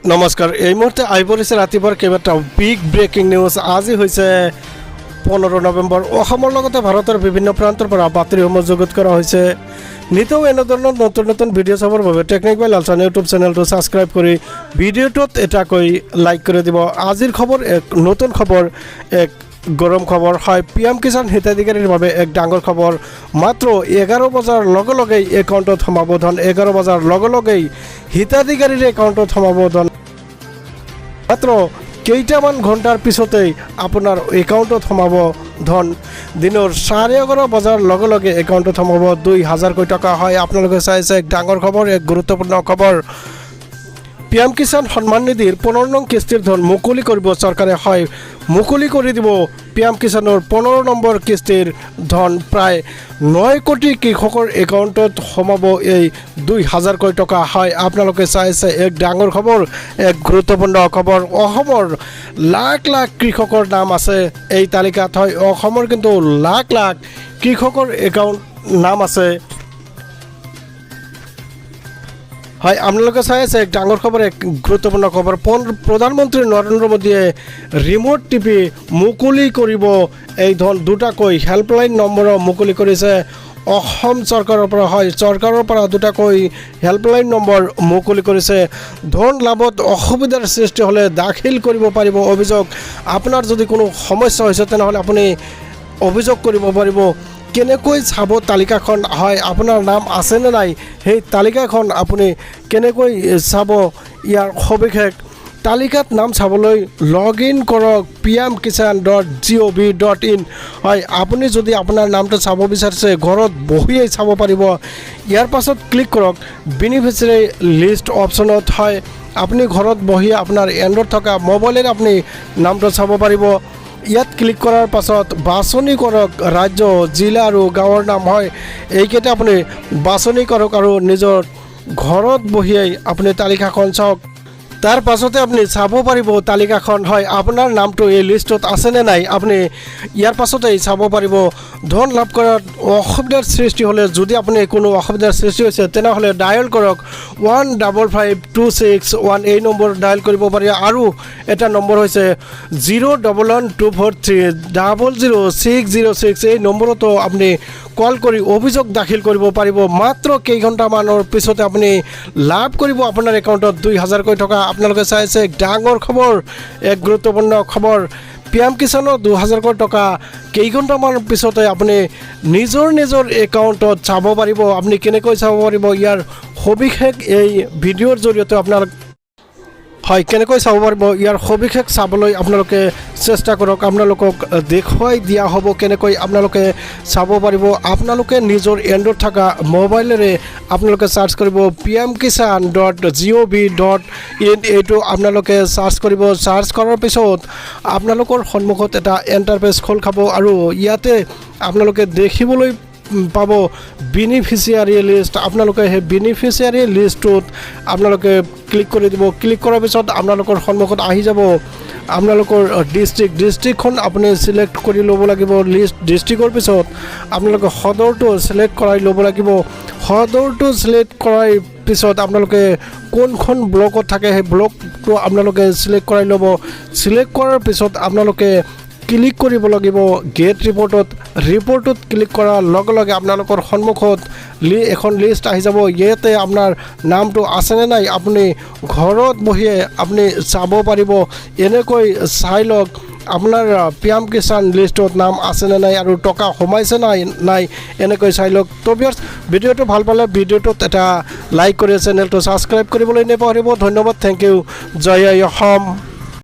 নমস্কাৰ। এই মুহূৰ্তে আহি পৰিছে ৰাতিপুৱাৰ কেইবাটাও বিগ ব্ৰেকিং নিউজ। আজি হৈছে 15 নৱেম্বৰ। অসমৰ লগতে ভাৰতৰ বিভিন্ন প্ৰান্তৰ পৰা বাতৰিসমূহ যুগুত কৰা হৈছে। নিতৌ এনেধৰণৰ নতুন নতুন ভিডিঅ' চাবৰ বাবে টেকনিক বাই লালচান ইউটিউব চেনেলটো ছাবস্ক্ৰাইব কৰি ভিডিঅ'টোত এটাকৈ লাইক কৰি দিব। আজিৰ খবৰ এক নতুন খবৰ, এক গৰম খবৰ। হয়, পি এম কিষাণ হিতাধিকাৰীৰ বাবে এক ডাঙৰ খবৰ। মাত্ৰ 11 বজাৰ লগে লগেই একাউণ্টত সোমাব ধন। 11 বজাৰ লগে লগেই হিতাধিকাৰীৰ একাউণ্টত সোমাব ধন। মাত্ৰ কেইটামান ঘণ্টাৰ পিছতেই আপোনাৰ একাউণ্টত সোমাব ধন। দিনৰ 11:30 বজাৰ লগে লগে একাউণ্টত সোমাব 2000কৈ টকা। হয়, আপোনালোকে চাইছে এক ডাঙৰ খবৰ, এক গুৰুত্বপূৰ্ণ খবৰ। পি এম কিষাণ সন্মান নিধিৰ 15 নং কিস্তিৰ ধন মুকলি কৰিব চৰকাৰে। হয়, মুকলি কৰি দিব পি এম কিষাণৰ 15 নম্বৰ কিস্তিৰ ধন। প্ৰায় 9 কোটি কৃষকৰ একাউণ্টত সোমাব এই 2000কৈ টকা। হয়, আপোনালোকে চাইছে এক ডাঙৰ খবৰ, এক গুৰুত্বপূৰ্ণ খবৰ। অসমৰ লাখ লাখ কৃষকৰ নাম আছে এই তালিকাত। হয়, অসমৰ কিন্তু লাখ লাখ কৃষকৰ একাউণ্ট নাম আছে। হয়, আপোনালোকে চাই আছে এক ডাঙৰ খবৰ, এক গুৰুত্বপূৰ্ণ খবৰ। প্ৰধানমন্ত্ৰী নৰেন্দ্ৰ মোদীয়ে ৰিম'ট টিপি মুকলি কৰিব এই ধন। দুটাকৈ হেল্পলাইন নম্বৰো মুকলি কৰিছে অসম চৰকাৰৰ পৰা। হয়, চৰকাৰৰ পৰা দুটাকৈ হেল্পলাইন নম্বৰ মুকলি কৰিছে। ধন লাভত অসুবিধাৰ সৃষ্টি হ'লে দাখিল কৰিব পাৰিব অভিযোগ। আপোনাৰ যদি কোনো সমস্যা হৈছে, তেনেহ'লে আপুনি অভিযোগ কৰিব পাৰিব। কেনেকৈ চাব তালিকাখন? হয়, আপোনাৰ নাম আছেনে নাই, সেই তালিকাখন আপুনি কেনেকৈ চাব? ইয়াৰ সবিশেষ তালিকাত নাম চাবলৈ লগ ইন কৰক pmkisan.gov.in। হয়, আপুনি যদি আপোনাৰ নামটো চাব বিচাৰিছে, ঘৰত বহিয়েই চাব পাৰিব। ইয়াৰ পাছত ক্লিক কৰক বেনিফিচিয়াৰী লিষ্ট অপশ্যনত। হয়, আপুনি ঘৰত বহি আপোনাৰ এণ্ড্ৰইড থকা মোবাইলেৰে আপুনি নামটো চাব পাৰিব। ইয়াত ক্লিক কৰাৰ পাছত বাছনি কৰক ৰাজ্য, জিলা আৰু গাঁৱৰ নাম। হয়, এইকেইটা আপুনি বাছনি কৰক আৰু নিজৰ ঘৰত বহিয়েই আপুনি তালিকাখন চাওক। তাৰ পাছতে আপুনি চাব পাৰিব তালিকাখন। হয়, আপোনাৰ নামটো এই লিষ্টত আছেনে নাই, আপুনি ইয়াৰ পাছতেই চাব পাৰিব। ধন লাভ কৰাত অসুবিধাৰ সৃষ্টি হ'লে, যদি আপুনি কোনো অসুবিধাৰ সৃষ্টি হৈছে, তেনেহ'লে ডায়েল কৰক 155261, এই নম্বৰ ডায়েল কৰিব পাৰি। আৰু এটা নম্বৰ হৈছে 01124300606, এই নম্বৰতো আপুনি কল কৰি অভিযোগ দাখিল কৰিব পাৰিব। মাত্ৰ কেইঘণ্টামানৰ পিছতে আপুনি লাভ কৰিব আপোনাৰ একাউণ্টত 2000কৈ টকা। আপোনালোকে চাইছে এক ডাঙৰ খবৰ, এক গুৰুত্বপূৰ্ণ খবৰ। পি এম কিষাণৰ 2000কৈ টকা কেইঘণ্টামান পিছতে আপুনি নিজৰ নিজৰ একাউণ্টত চাব পাৰিব। আপুনি কেনেকৈ চাব পাৰিব, ইয়াৰ সবিশেষ এই ভিডিঅ'ৰ জৰিয়তে আপোনালোক, হয়, কেনেকৈ চাব পাৰিব, ইয়াৰ সবিশেষ চাবলৈ আপোনালোকে চেষ্টা কৰক। আপোনালোকক দেখুৱাই দিয়া হ'ব কেনেকৈ আপোনালোকে চাব পাৰিব। আপোনালোকে নিজৰ এণ্ড্ৰইড থকা মোবাইলেৰে আপোনালোকে চাৰ্চ কৰিব pmkisan.gov.in। এইটো আপোনালোকে চাৰ্চ কৰিব। চাৰ্চ কৰাৰ পিছত আপোনালোকৰ সন্মুখত এটা ইণ্টাৰফেচ খোল খাব আৰু ইয়াতে আপোনালোকে দেখিবলৈ পাব বেনিফিচিয়াৰী লিষ্ট। আপোনালোকে সেই বেনিফিচিয়াৰী লিষ্টটোত আপোনালোকে ক্লিক কৰি দিব। ক্লিক কৰাৰ পিছত আপোনালোকৰ সন্মুখত আহি যাব আপোনালোকৰ ডিষ্ট্ৰিক্ট। ডিষ্ট্ৰিক্টখন আপুনি চিলেক্ট কৰি ল'ব লাগিব লিষ্ট। ডিষ্ট্ৰিক্টৰ পিছত আপোনালোকে সদৰটো চিলেক্ট কৰাই ল'ব লাগিব। সদৰটো চিলেক্ট কৰাৰ পিছত আপোনালোকে কোনখন ব্লকত থাকে, সেই ব্লকটো আপোনালোকে চিলেক্ট কৰাই ল'ব। চিলেক্ট কৰাৰ পিছত আপোনালোকে ক্লিক কৰিব লাগিব গেট ৰিপৰ্টত। ৰিপৰ্টত ক্লিক কৰাৰ লগে লগে আপোনালোকৰ সন্মুখত এখন লিষ্ট আহি যাব। ইয়াতে আপোনাৰ নামটো আছেনে নাই, আপুনি ঘৰত বহিয়ে আপুনি চাব পাৰিব। এনেকৈ চাই লওক আপোনাৰ পি এম কিষাণ লিষ্টত নাম আছেনে নাই আৰু টকা সোমাইছে নাই নাই, এনেকৈ চাই লওক। তো ভিউৱাৰ্ছ, ভিডিঅ'টো ভাল পালে ভিডিঅ'টোত এটা লাইক কৰি চেনেলটো ছাবস্ক্ৰাইব কৰিবলৈ নাপাহৰিব। ধন্যবাদ, thank U. জয় আই অসম।